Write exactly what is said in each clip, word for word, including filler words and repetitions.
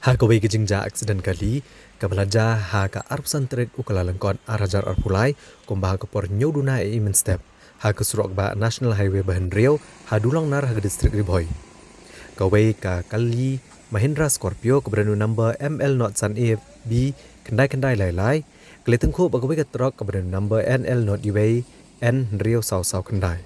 Ha kawei ka jingjia aksiden kali kaba la jia ha ka arphew san tarik u Kyllalyngkot ar hajar arphew lai, kumba ha ka por hynñiew duna mynstep, ha ka surok ba National Highway ba hynriew ha Dulongnar ha ka distrik Ri Bhoi. Kawei ka kali Mahindra Scorpio kaba don u number M L not san A B khyndai khyndai lai lai ka la tyngkhuh bad kawei ka trok kaba don u number N L not uwei N hynriew saw saw khyndai.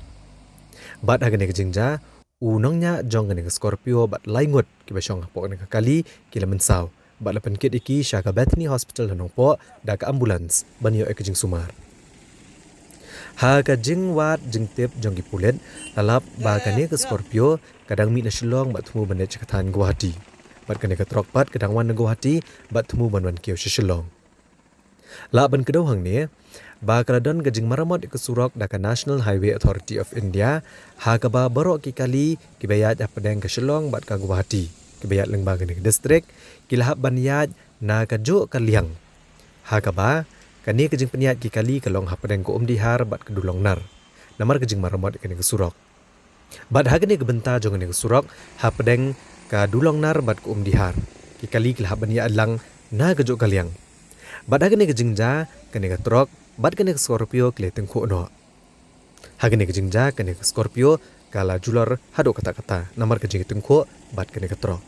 Bad ha kane ka jingjia u nongñiah jong kane ka Scorpio bad lai ngut kiba shong hapoh kane ka kali ki la mynsaw bad la pynkit ïa ki sha ka Bethany Hospital ha Nongpoh da ka ambulance ban ïoh ïa ka jingsumar. Ha ka jingwad jingtip jong ki pulit la lap ba kane ka Scorpio ka dang mih na Shillong bad thmu ban leit sha ka thaiñ Guwahati, bad kane ka trok pat ka dang wan na Guwahati bad thmu ban wan kiew sha Shillong. Lah ban kdew hangne ba ka la don ka jingmaramot ïa ka surok da ka National Highway Authority of India, ha kaba baroh ki kali kiba ïaid hapdeng ka Shillong bad ka Guwahati, kiba ïaid lyngba kane ka distrik, ki la hap ban ïaid na kajuh ka liang. Ha kaba kane ka jingpynïaid ki kali ka long hapdeng ka Umdihar bad ka Dulongnar namar ka jingmaramot ïa kane ka surok. Bad ha kane ka bynta jong kane ka surok hapdeng ka Dulongnar bad ka Umdihar, ki kali ki la hap ban ïaid lang na kajuh ka liang. Bad ha kane ka jingjia kane ka trok bad kane ka Scorpio ki la tyngkhuh noh. Ha kane ka jingjia kane ka Scorpio ka la julor haduh katta katta namar ka jingtyngkhuh bad kane ka trok.